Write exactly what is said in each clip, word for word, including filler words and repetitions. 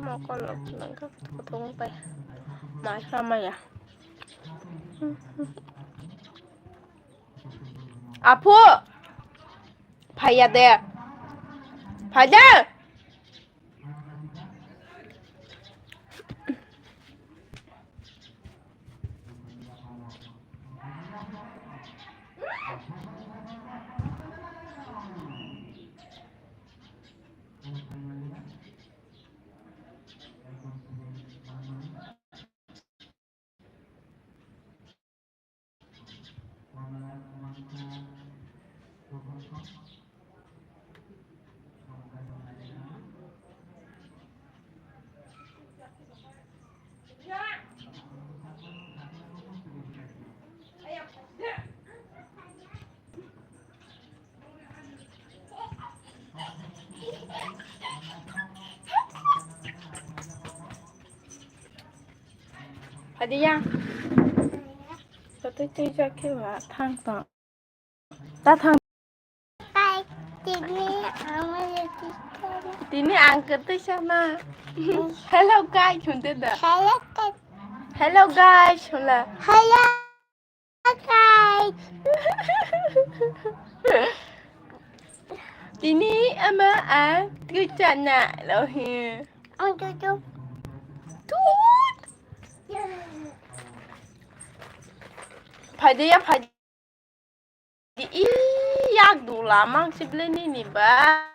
Mokol rok nangkha kutung pai. Mai kha maya. Aphu! Phaiya de. Phai de! Adiya. Kotwi twijak khe ba thang tong. Ta thang. Tini ang kwtwi sana. Hello guys, hunde da. Hello guys. Hello guys, hula. Hello guys. Tini ama ang kwchana lohi. Ang tutu. Tut. Phai de ya, phai. Di, i, yak dula mang si bele nini ba.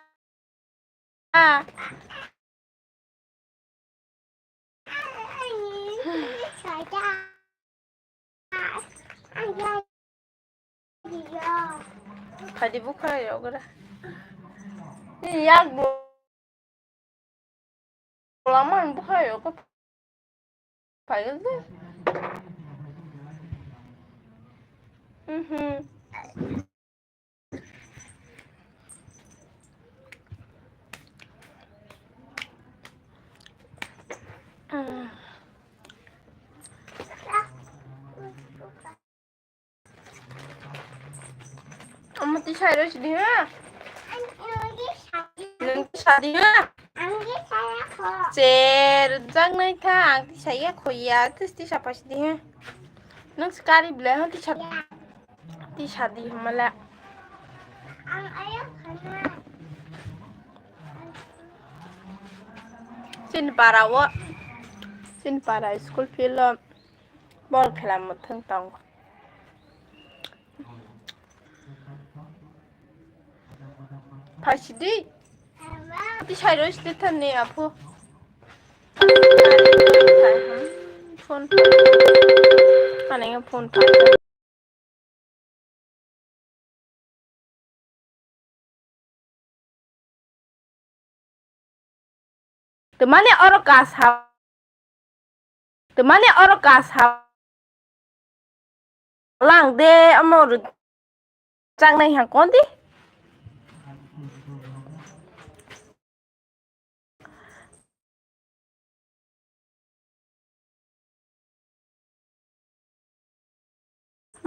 Phadi bukha yogra. Nini yak dula. Lama ang bukhai o kok phai de. Mhm. Omo tisai rw sidi ha. Nwng tisadi ha. Cher, jaknai kha, ang tisai ya khoya, tis tisa pasi di ha. Nwng sikari bwlai ha tisa, tisadi hamala. Chini para o, chini para school field o bol khela mwthang tongo. Phaisidi. Tisai rw sidi thani aphu. Phone. Ani phone. Twmani oro kasa. Twmani oro kasa. Lang de omo rw-, chaknai ha kon di.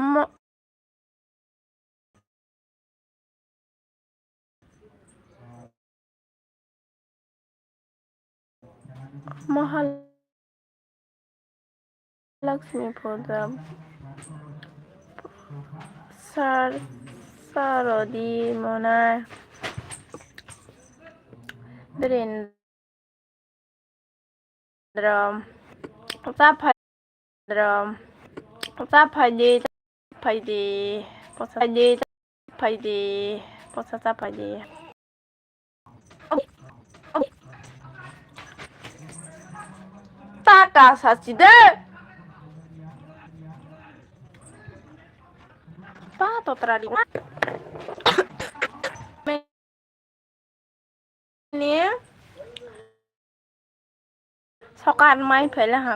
Mo-, Mahalakshmi puja, sar, sarodi monai, Drin Drum. Cha phai drum. Cha phai di, cha phai di. Posa phai di, cha phai di. Posa cha phai di. Ta ka sa chi de. Pa to tra di. Ni sokar mai phela ha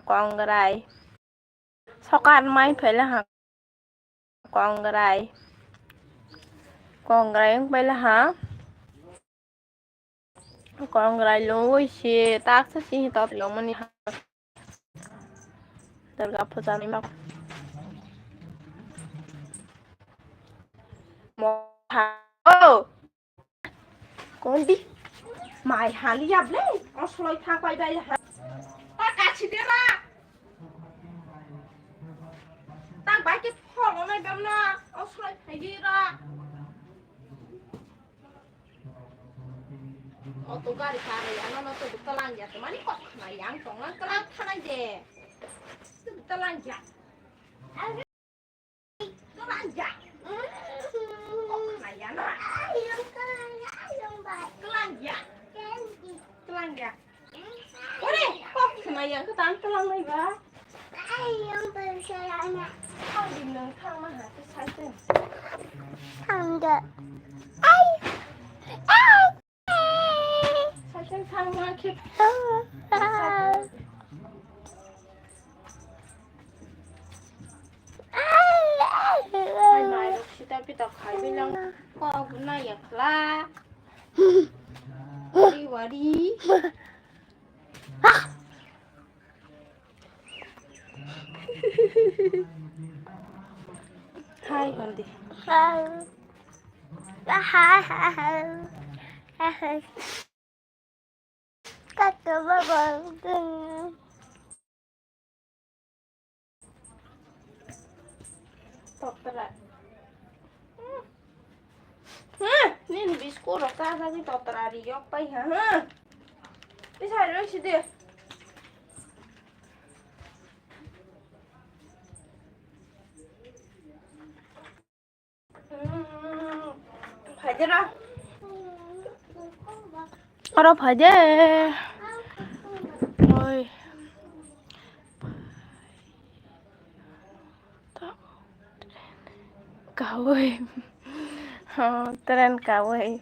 kongrai. Sokar mai phela ha kongrai. Kongrai wng phela ha. Kongrai lungwi si taksa si hi tot lungmani ha. Durga puja ni mak. Mo ha. Oh. Kondi. Mai haliya ble, osloi thang pai bai ha. Ta kachi de ra. Ta bai ke phol onai bam na, osloi phai de ra. Auto gari kare ya, no, no, to talang ya, to mani kok khna yang tong lang talang thanai de. Talang ya. Talang ya. Kok khna ya, no. Talang ya. Talang ya. Ore, kok khna ya, ko tan talang nai ba. Ai, yang pen saya na. Kau di nang thang ma ha, tu sai tu. Thang de. Ai. Ai. Sai tu thang ma ki. Hai mai rok sita pita khai bilang kok na ya khla. Wari wari. Hai, Haldi. Hai. Hai, hai, hai. Hai, hai. Kaka baba. Totra. Hmm, nini biscuit rok cha cha ni totra ri yok pai ha, ha. Bisa ro si de. Hmm, phaidera. Oro phaide. Oi. Kawi. Oh, tren kawi.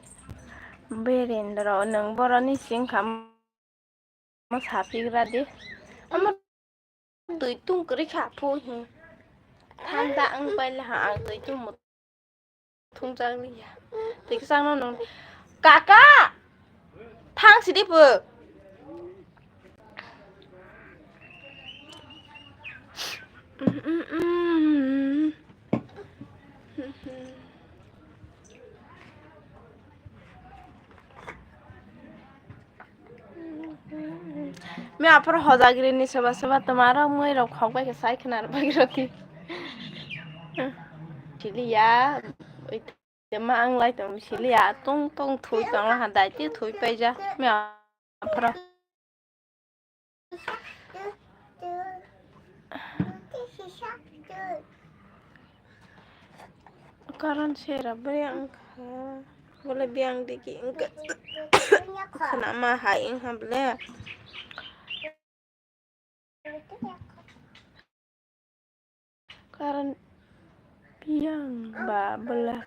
Birindra, nwng boroni singkha mo sapigra di. Amo twi tung kwrwi kha phu hi. Thanda ang paila ha ang twi tung mo thung jang li ya. Twi kwchang no nung. Kaka! Thang sidi phu. Mi aphuru hojagrini soba soba twmarok mui rok khok bai khe sai khna rw bai rw di. Siliya, oi te ma ang lai tong siliya, tong tong thui tong ha dai te thui paija mi aphuru. Karon sera bwrwi wngkha, bole biyang digi wngkha. Khwnama hai wngkha bole. Karon biyang ba bole.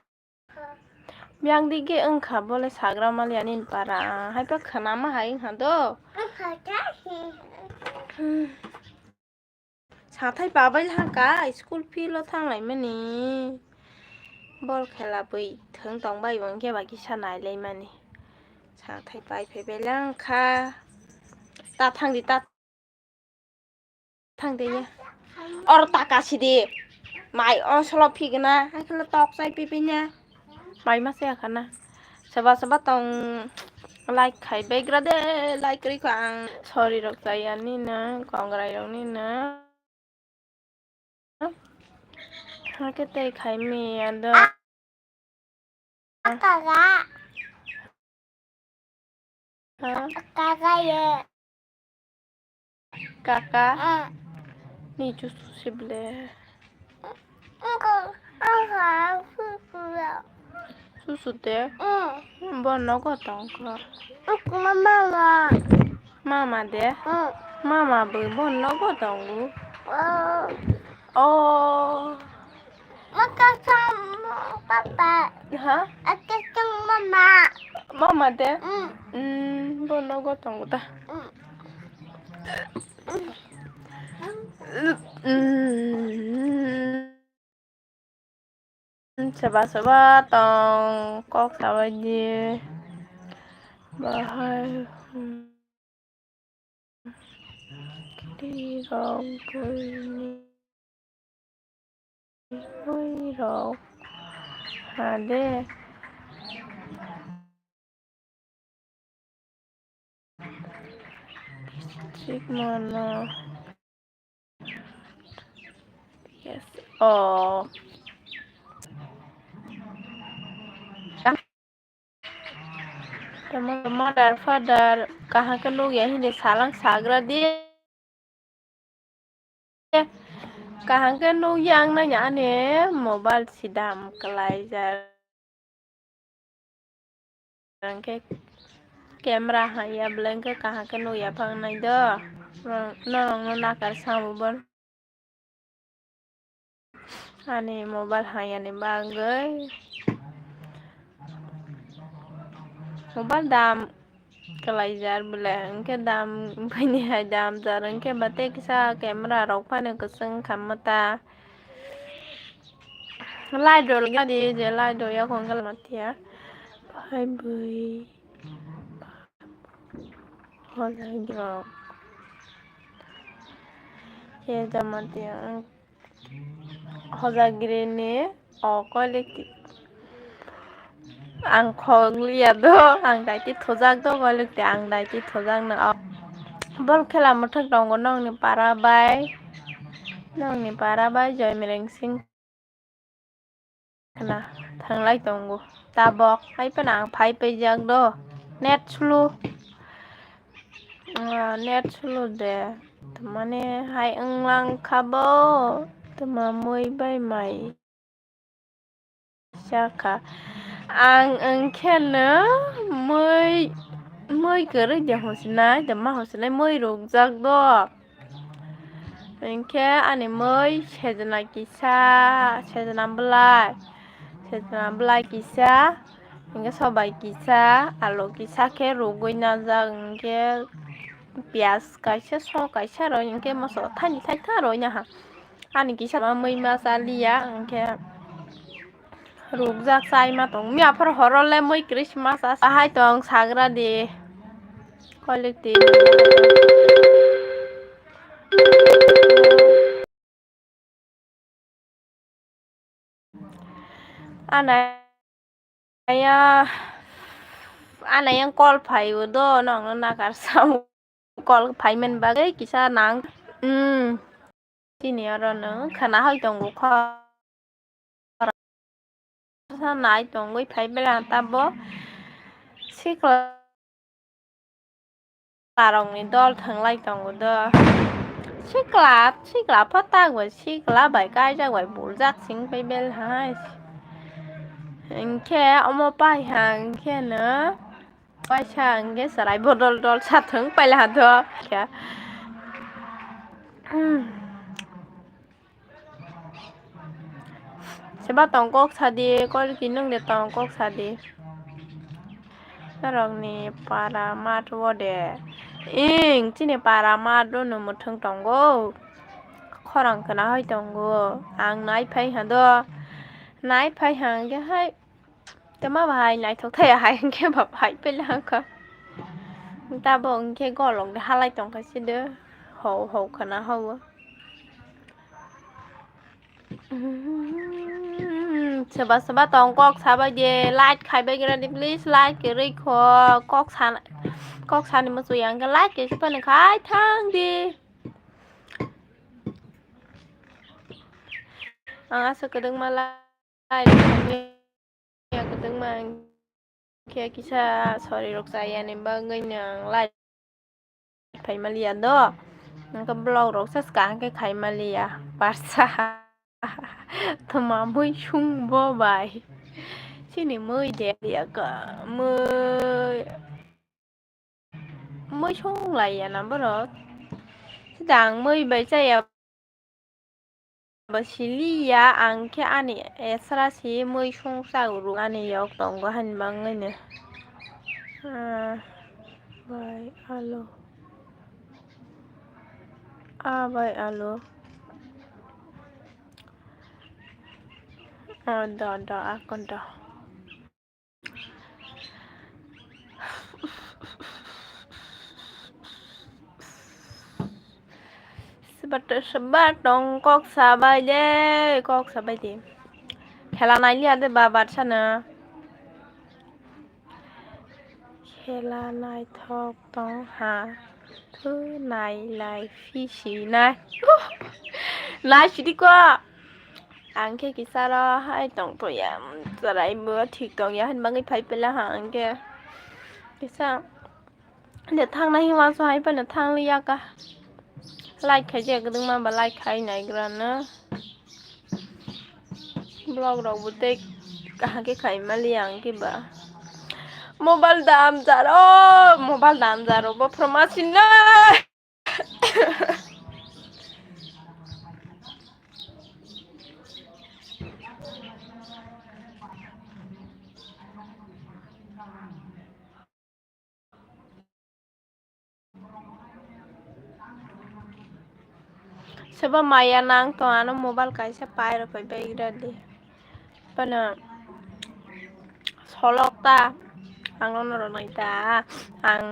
Biyang digi wngkha bole sagra maliya nini para. Haipa khwnama hai wngkha do. Hmm. Sathai pabai hangka school field o thanglaimani. Bol khela bui thwng tongbai bo hwnkhe ba kisa nailaimani. Sathai pai phaibai langkha. Ta thangdi ta. Thang de ya. Or taka sidi. Mai onsolo phigna. Hai khela tok chai pipinya. Mai ma se akhana. Soba soba tong like khai begra de. Like ri ko ang. Sorry rok chaya ni na. Kongrai rok ni na. Hake tei khai mi ado. Kaka. Ha? Kaka ye. Kaka? Ah. Ni chusu sible. Engko, engko, susu ya. Susu de? Mm. Bo nogo tongkho. Engko mama. Mama de? Mm. Mama bo bo nogo tongo. Oh. Oh. Makasang mo papa. Ha? Akasang mama. Mama de? Mm. Mm, bo nogo tongo ta. Mm. Mm. Soba soba tong kok sabai di. Bahai. Tirok bui rok hade. Sigmano. Yes. Oh. Tamo mother, father, kaham khe nukya hindi salang sagra di. Kaham khe nukya ang nanya ani mobile si dam kwlaijak. Hwnkhe camera haiya belai hwnkhe kaham khe nukya phang nai do. Norok, norokno nakar samo bo. Ani mobile haiya ni bagwi mobile dam kwlaijak belai, hwnkhe dam bini hai dam jar, hwnkhe ba tei kisa camera rok phano kwchwng kha mata. Light rok ya di, je light rok yakho wngkha lama tiya. Phai bui. Hojagirok. Khe jama tiya. Hojagiri ni o koilik ti-, ang khok liya do, ang daiti thujak do koilik ti, ang daiti thujak no. Bol khela mwthak tongo nokni para bai, nokni para bai Joymireng Singh. Khna thanglai tongo. Tabok hai phano ang phai paijak do. Net slow. Ah, net slow de. Tamani hai wnglang kha bo. Tama mui bai mai. Saka. Ang wngkhe no mui, mui kwrwi de hwnsinai, de ma hwnsinai mui rukjak do. Hinkhe ani mui sejna kisa, sejna bwlai, sejna bwlai kisa, hinkhe sobai kisa, alu kisa khe rugwi najak, hinkhe piyaj kaisa, so kaisa rw, hinkhe moso thani thani tha rw naha. Ani kisa ma mui ma cha liya, hinkhe rukjak chai ma tong. Miya phar horo le mui Christmas asa hai tong sagra di. Quality. Anaya, anaya call phai o do, nong no nakar sa call phai men bagwi kisa nang. Hmm. Chini oro no khana hai tongo kho. Sa nai tongwi phai bela tabo sikla rokni dol thanglai tongo do. Sikla, sikla phatak bai sikla bai kaijak bai buljak sing phai bel hai. Hinkhe omo pai ha hinkhe no. Kaisa hwnkhe chwrai bodol dol sathwng paila do. Seba tong kok sadi, kol kinung de tong kok sadi. Norokni para mat o de. Ing, chini para mat o no mwthwng tongo. Khorang khna hai tongo. Ang nai phai ha do. Nai phai ha hwnkhe hai. Tama bahai naithok thaya hai hwnkhe ba phai pele hwnkha. Tabo hwnkhe golok de halai tongkha se de. Hau hau khana hau. Soba soba tong kok sabai de, like khaibai gra di, please, like kwrwi kho. Kok san, kok sani muchung ya hwnkhe like kaisa phano khai thang di. Ang asa kwdwkma lai. Live ya kwtwngma khe kisa sori rok chayani bagwi no ang live phaimaliya do. Hwnkhe vlog rok se swkang khe khaimaliya. Barsa. Tma mui sung bo bai. Chini mui de ya ka mui. Mui song lai ya na borok. Sidang mui bai chaya ba sili ya, ang khe ani esra si mui song sa uru ani yok tongo hani bangwi no. Ah, bai alo. Ah, bai alo. Ah, da, da, akon da. Sebat, sebat tong kok sabai de, kok sabai de. Khela nailiya de ba Barsa no. Khela naithok tong ha. Nai lai phi si nai. Nai sidi ko. Ang khe kisa ro hai tong to ya. Chwrai bo thik tong ya, han bangwi phai pela ha ang khe. Kisa. De thang nai hima so hai pano thang li ya ka. Like khai je gdung ma ba like khai nai gra na. Vlog rok bo tei kaham khe khai mali ang khe ba. Mobile dam jaro, mobile dam jaro bo pharmacy na. Sebo maya nang tong ano mobile kaisa pai rw pai bai gra di. Pano solok ta ang ono rw nai ta ang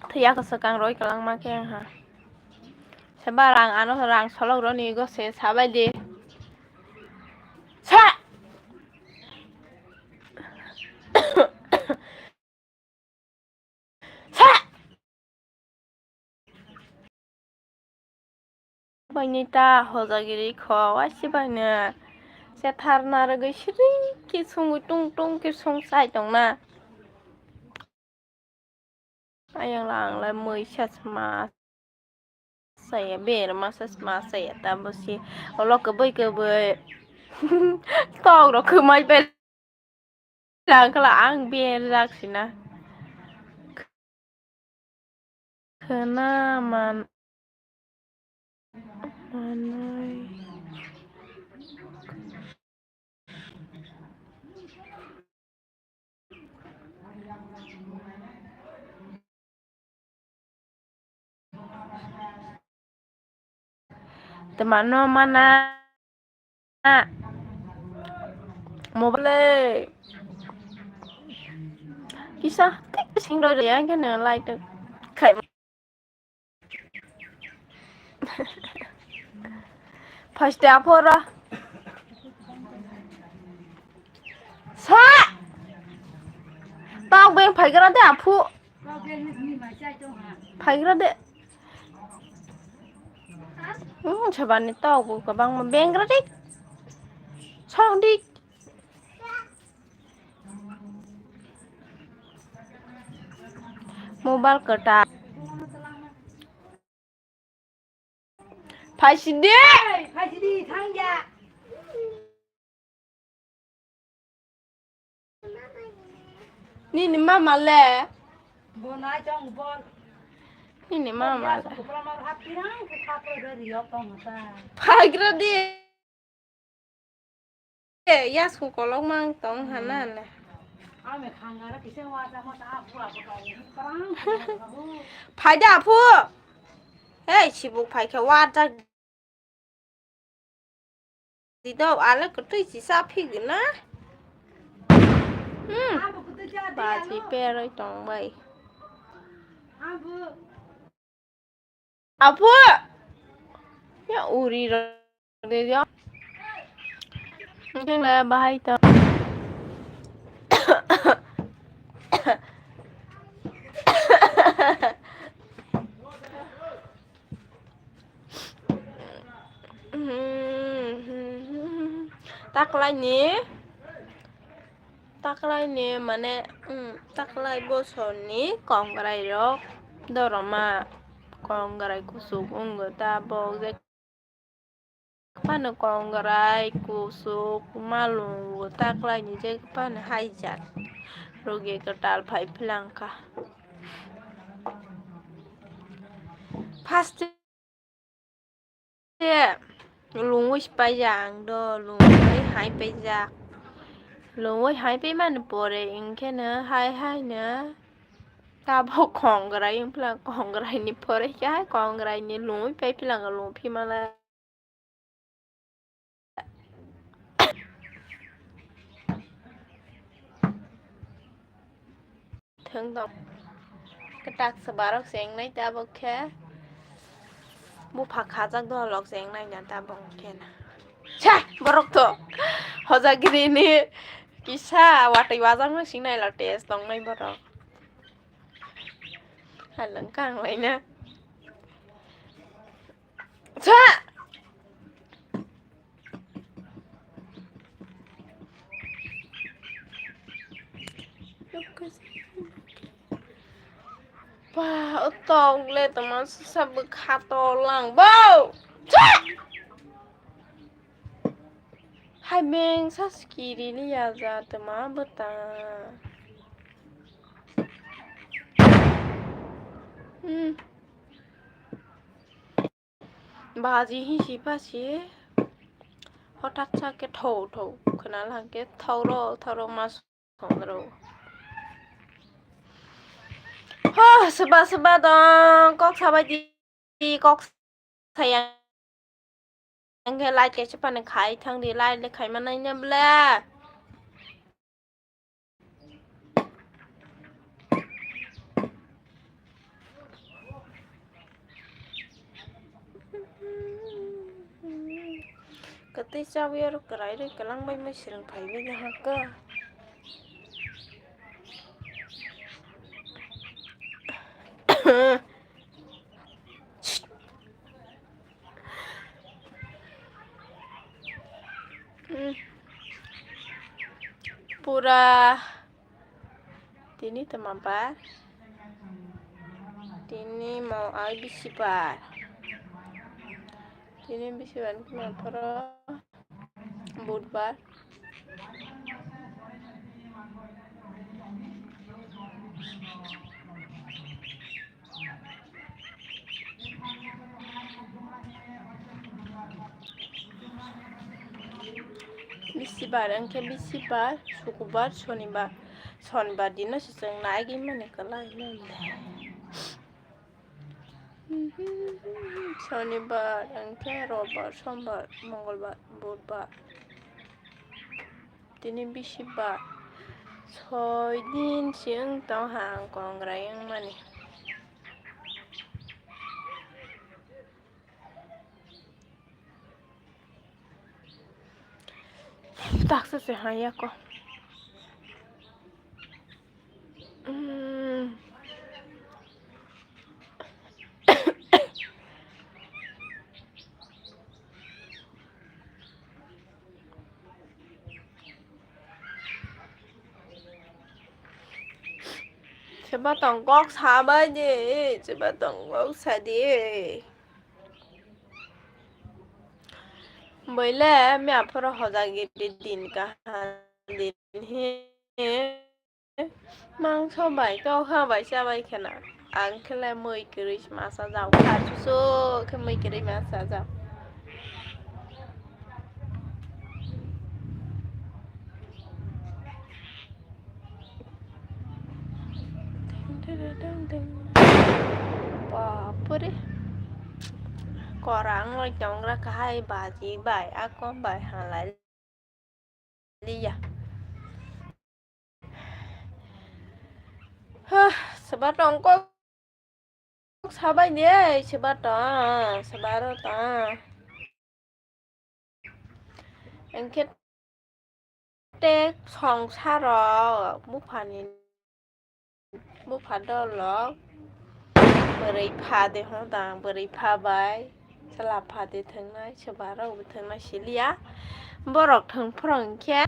thwiya kwswk ang roi kwlangma khe ang ha. Seba rang ano rang solok roni go se sabai di. Sa! Sa! Baini ta hojagiri kho waisi baino se tharna rwgwi siri khe sungwi tung tung khe sung chai tongna. Ayang lang le mui sas ma saya ber ma sas ma saya ta bosi olo kwbwi kwbwi tok rok kwmai ber. Lang kala ang berjak sina. Khna man manai. Twmano mana. Mobile. Kisa tik sing roi roi ang khe no light khai. First day aphora. Sa! Tang beng phaigra de aphu. Phaigra de. Hmm, sabani tau bo kwbangma bengra de. Song di. Mobile kwtal. Phaisidi. Phaisidi thangya. Nini mama le? Bo nai chong bol. Nini mama le? Phaigra di. Yasku kolok mang tong hana le. Phaida aphu. Hey, sibuk phaikha wajak. Didok ale kwtwi si cha phigwna. Hmm. Baji peroi tong bai. Apu. Ya uri ro de yo. Hingke le bahai to. Taklai ni, taklai ni mane, mm, taklai bosor ni kongrai rok doroma kongrai kuchuk wngwi tabok je. Phano kongrai, kusuk, malungo taklaini je phano haijak. Rogi kwtal phai phlangkha. First lungwi paijak ang do, lungwi hai paijak. Lungwi hai paimani pore, hinkhe no hai hai no tabok kongrai wng phlangkha, kongrai ni pore khe hai kongrai ni lungwi pai phlangkha, lungphi mala. Thwng tong. Kwtak se borok se wngnai tabok khe. Bupha khajak dohorlok se wngnai na tabok khe na. Sa borok to. Hojagiri ni kisa watwi wajakno singnai la test tongnai borok. Halang kang laina. Cha! Ba, o tong le tongma sasa bwkha to lang bo. Cha! Hai beng sa skiri li ya ja tongma bwta. Hmm. Baji hi si pha si. Hothat sa khe thou thou khwna lang khe thauro thauro ma songro. Ho, soba soba dong, kok sabai di, kok saya. Ang khe light kaisa phano khai thang di, light le khai manai na bla. Kwtwi chawi oro kwrai rwi kwlang bai mui swrwng phai bai na hakha. Hmm. Pura tini tama bar. Tini mo ai bisi bar. Tini bisi bar ni kma phoro budbar. Bisibar, hwnkhe bisibar, sukubar, sonibar, sonibar dino se chwng naigwi mani kwlai. Sonibar, hwnkhe robar, sombar, mongolbar, budbar. Tini bisi ba soi din si wng tong ha ang kongrai wngmani. Taksa se ha yako. Mm. Seba tong kok sabai de, seba tong kok sa de. Boile me aphoro hoja giri din kaham din he. Mangso bai, tokha bai, chabai khena. Ang khe le mui kwrwi masa jao. Kha susu khe mui kwrwi masa jao. Bapore. Korang loi tongra kahai baji bai, akom bai halai. Liya. Huh, seba tong kok sabai ni, seba tong, seba ro tong. Engke te songsaro muphani Bupha dolok bwrwi pha de hwnda, bwrwi pha bai chwla pha de thwngnai, chwla rok bo thwngnai siliya. Borok thwng phwrwng khe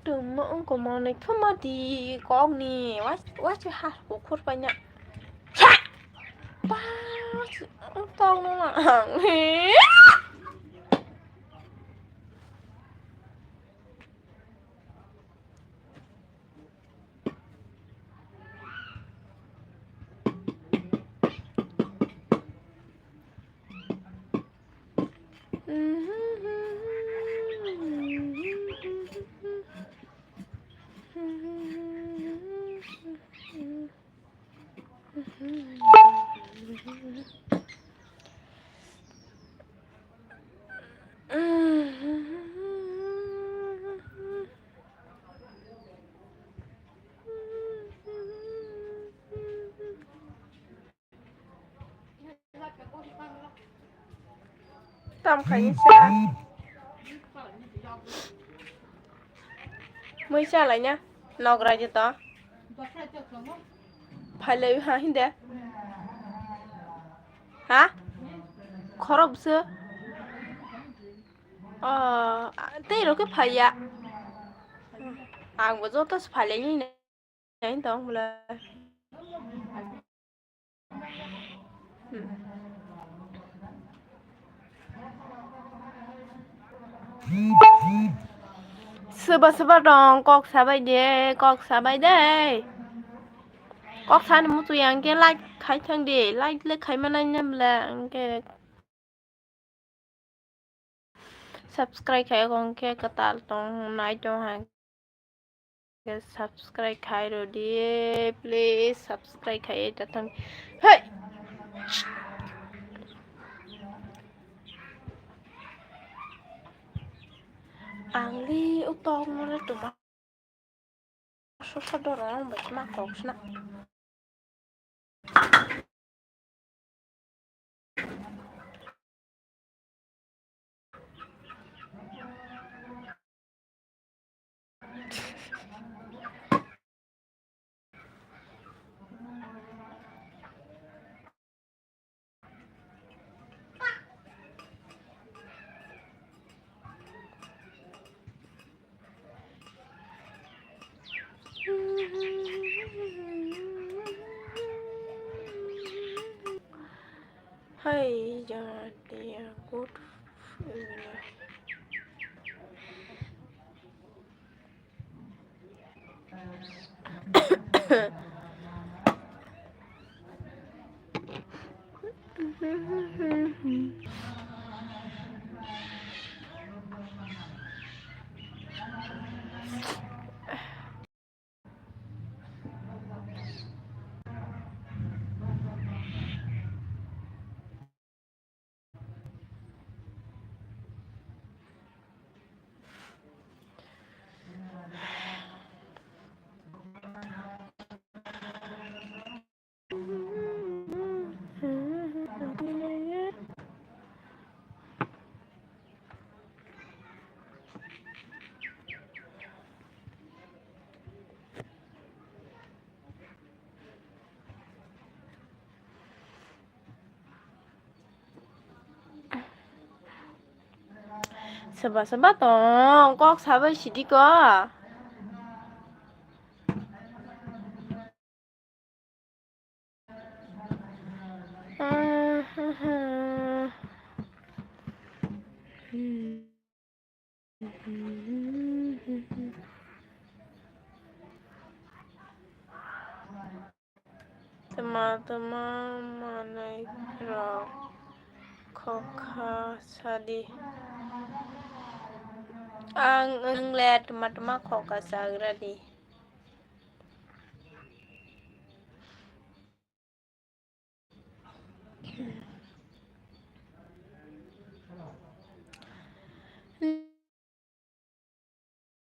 tongmo wngkha monwi phuma di kokni waisa ha kukhur paina. Ba, tongno lang. Tam khaisa. Mui chalai na. Nograi de to. Phailai ha hinde. Ha? Khorok bwswk. Oh, tei rok khe phaiya. Ang bo joto se phailai ni nai tong bwlai. Hmm. Soba soba dong kok sabai de, kok sabai de. Kok sani muchung ya hwnkhe like khai thang di, like le khai manai na bwle hwnkhe. Subscribe khai wngkhe kwtal tong nai tong hai. Subscribe khai rw di, please subscribe khai ta thang. Hey! Ang li u tong mole tuma. Sosa doro ang bai ma kok sna. Hai, ya, dia, good. Soba soba tong kok sabai sidi ko. Tama tama manwi rok khokha sadi. Ang wng le tama tama khokha sagra di.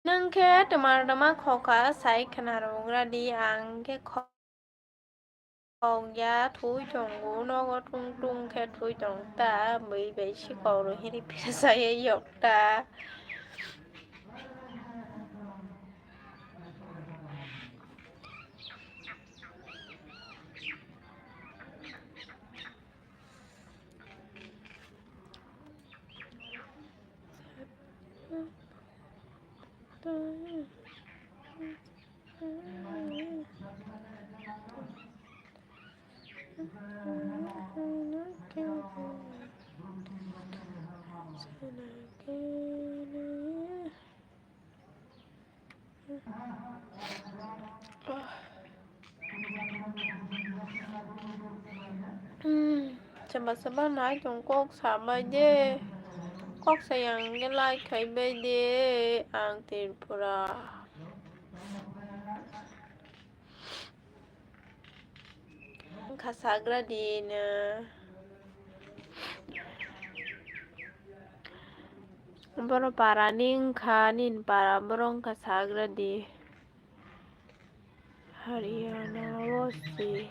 Nwng khe twmar twma khokha sai khna rwgra di, ang khe khok ya thwi tongo, nogo tung tung khe thwi tong ta, bui bai si kok rw hini pisa sai yok ta. Hmm, soba soba nai tong kok sabai de. Kok sayang ge like khai bai de ang Tripura. Wngkha sagra di na. Boro para ni wngkha, nini para boro wngkha sagra di. Haryana o si.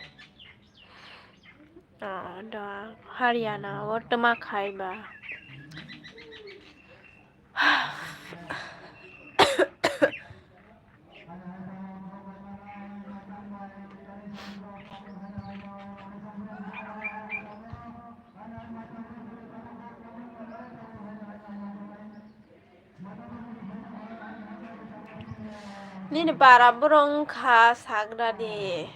Ah, da, Haryana o twma khai ba. Nini para borok wngkha sagra di.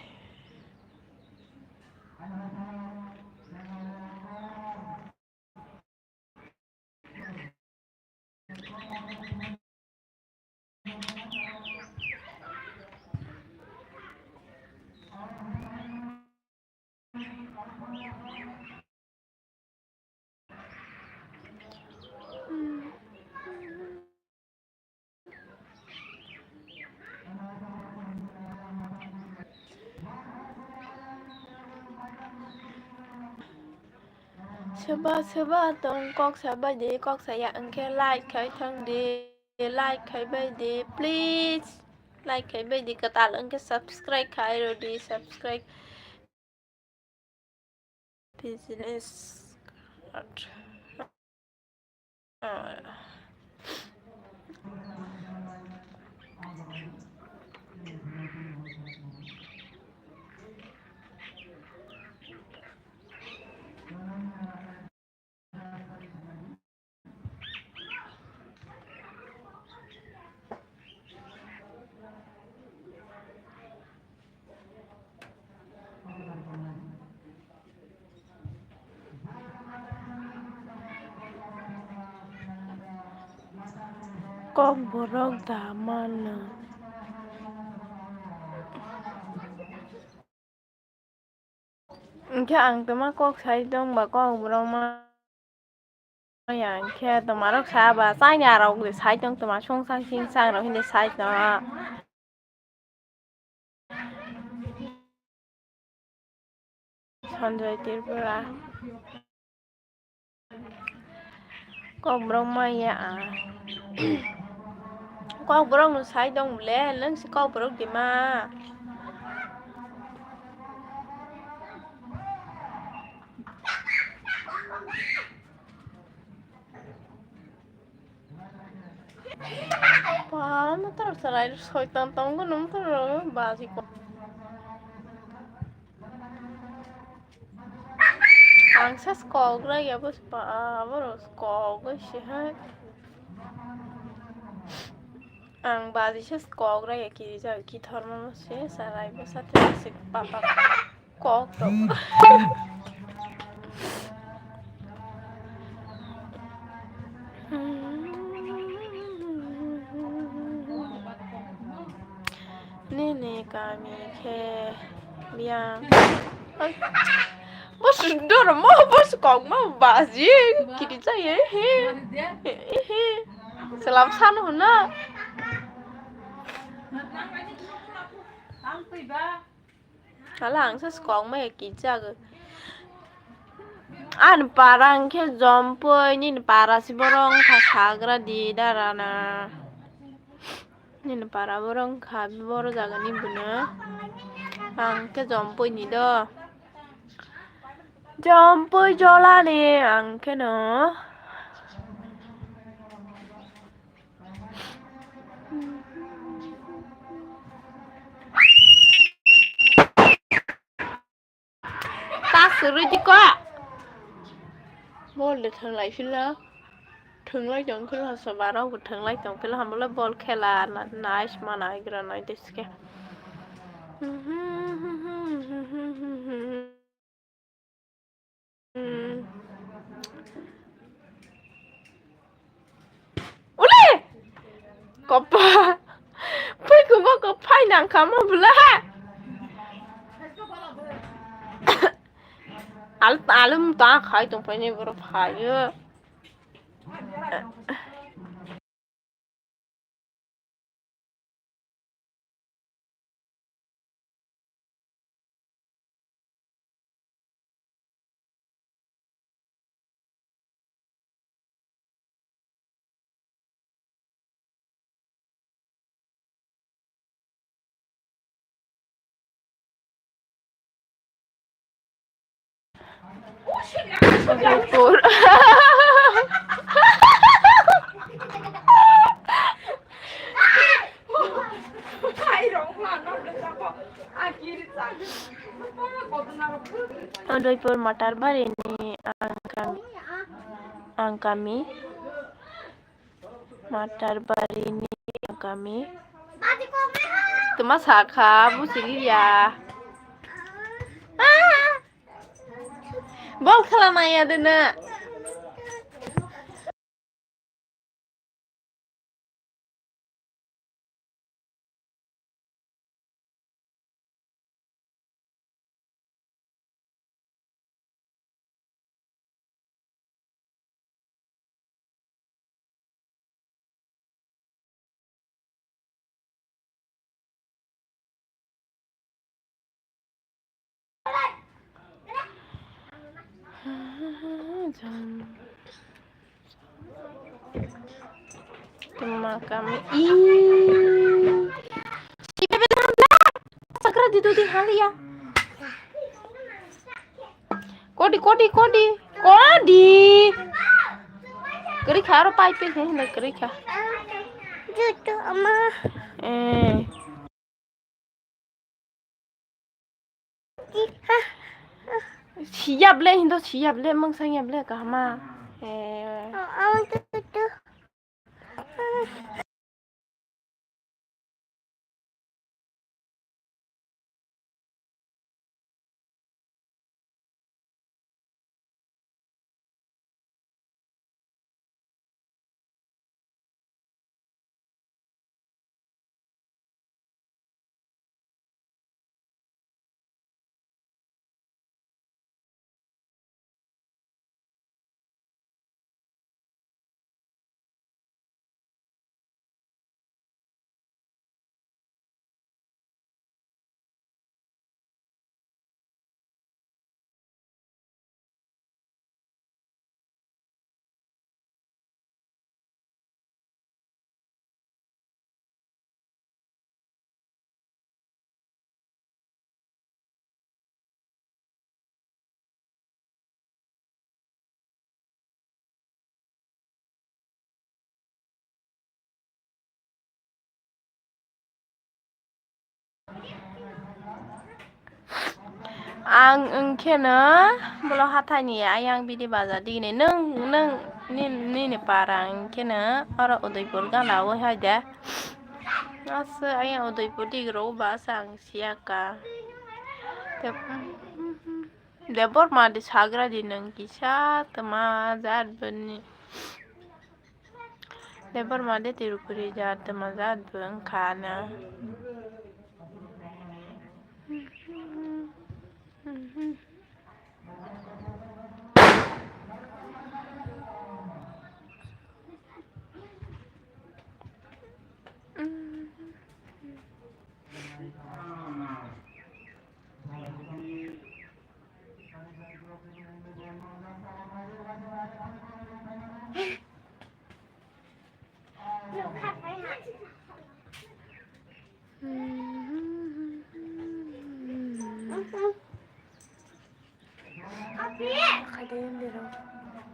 Soba, soba tong kok sabai di, kok saya wngkhe like khai thang di, like khai bai di, please. Like khai bai di, kwtal wngkhe subscribe khai rw di, subscribe. Business card. Ah. Kokborok da mano. Hwnkhe ang twma kok sai tong ba, kokborok ma ya, hwnkhe twmarok sa ba, chaini arok de sai tong, twma song sang sing sang rok hinde sai tong. Sanjay Tripura. Kokborok maya. Kokborok no sai tong bole, nwng si kokborok dima. Pa, motor salai soitan tonggo, motor baji ko. Ang ses kok rai ya bos pa, aboro kok oi se hai. Ang baji ses kok rai ya ki ja ki thorma se salai bos ate se papa. Kok tok. Nini kami khe biyang. Bos dor mo, bos kok mo baji kiri jai he. He, he. Salam san huna. Hala ang sa skok ma ya kijak. Ani para ang khe jompoi, nini para si borok wngkha sagra di dara na. Nini para borok wngkha boro jaga ni bwno. Ang khe jompoi ni do. Jompoi jola ni ang khe no. Ta suri di ko. Bol de thang lai phila. Thang lai tong phila sa barok thang lai tong phila hamla bol khela na, nice mana igra nai deske. Hmm. Ule! Kopa! Pui kubo kopai nang kamo bula ha! Al, alum ta khai tong pai ni boro phai yo. Uiphur. Udaipur Matarbari ni ang kami, ang kami. Matarbari ni kami. Tuma sakha, busi liya. Ah! Bol khela maya dena. Tuma kami. Ih. Sakra di dodi haliya. Kodi, kodi, kodi. Kodi. Kari kha aro pai pe he na kari kha. Jutu ama. Eh. Siyap le hindo siyap le mung sang yap le kahma. Eh. Ang wngkheno bolo hathaini ayang bidi baja digini nwng, nwng nini, nini para wngkheno oro Udaipur gana o hai de. Asa ayang Udaipur digrok ba asa ang siyaka. Te, Debbarma de sagra di nwng kisa tama jat bini. Debbarma de tirukuri jat tama jat bo wngkha na.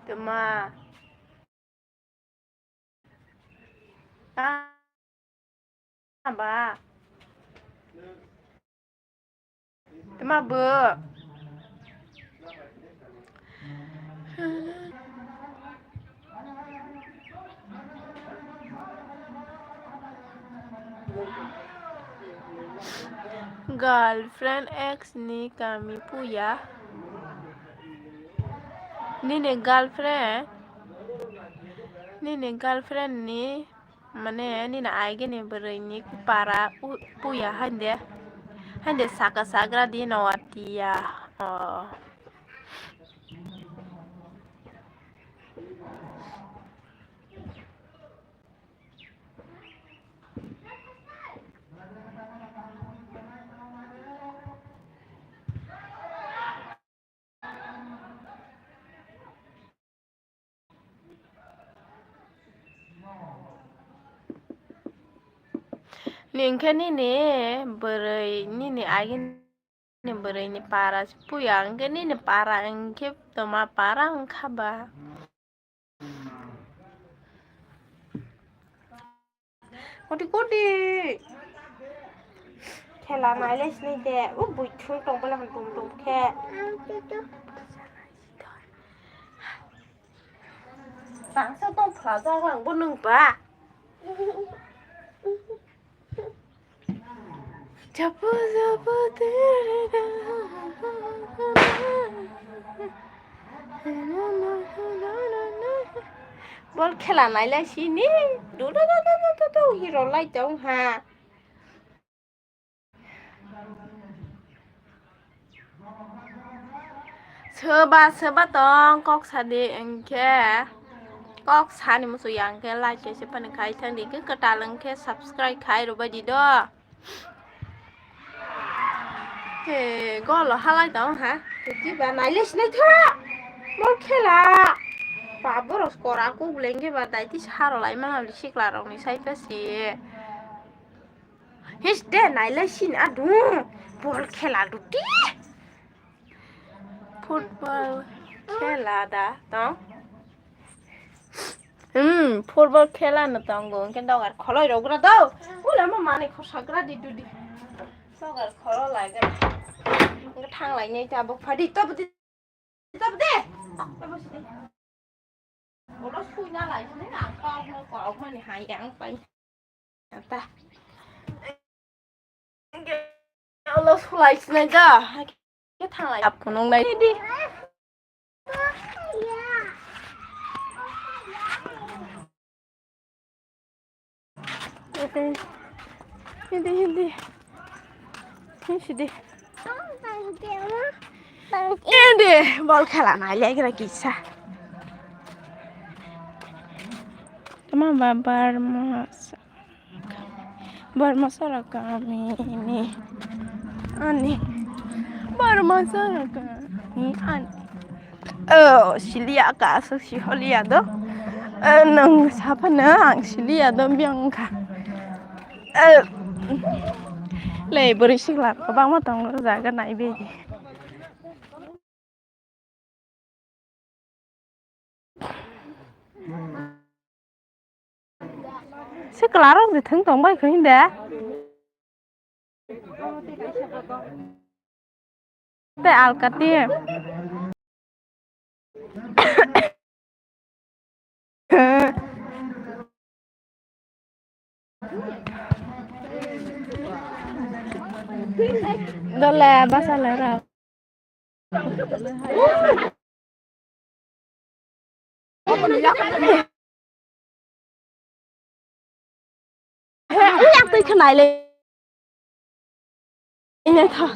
Tama. Ah, ba. Tama bo. Girlfriend ex ni kami puya. Nini girlfriend, nini girlfriend ni, mane, nini aigini bwrwi ni para u-, puya hainde, hainde saka sagra di no atiya. Oh. Nini khe nini bwrwi, nini agini bwrwi ni para se puya, hwnkhe nini para hwnkhe toma para wngkha ba? Koti koti. Khela nailai sini de. O buithung tong bole hwn tum tum khe. Tangsa tong phlajak ang bo nwng ba. Chapu, chapu, tere, da. Bol khela nailai sini. Du, du, du, hero lai tong ha. Soba, soba tong kok sadi engkhe. Kok sani musu yang khe like khe se pani khai thang di, khe kwtal engkhe subscribe khai rwbai di do. He, golo halai tong ha. Kiba naile sinai tho. Mol khela. Ba borok kora kuk lengke ba daiti saro lai mana sikla rok ni sai pasi. His de naile sin adu. Bol khela duti. Football khela da tong. Hmm, football khela no tongo, hwnkhe dogar kholoi rok gra do. Ula mo manui khosa gra di dudi. Dogar kholo lai gra. Hwnkhe thang lai nai ta bok phadi. Tob di. Tob de. Tob si de. Olo sui na lai sini na kau no kau mani hai yang pai. Ata. Olo sulai sinai da. Ke thanglai ap kunung nai di. Hindi, hindi. Hindi. Hindi, bol khela nai legra kisa. Tama babar mas. Borma sara kami ni ani. Borma sara kami ani. Oh, siliya ka, so si holiya do. Eh, nang sapa na, ang siliya do, biang ka. Eh, le, bori sikla, bang ma tong jaga nai be. Se kwlarok de thwng tong bai kho hinde. Te alkati. Dole basa le ra. Yak twi khwnai le. Ine tha.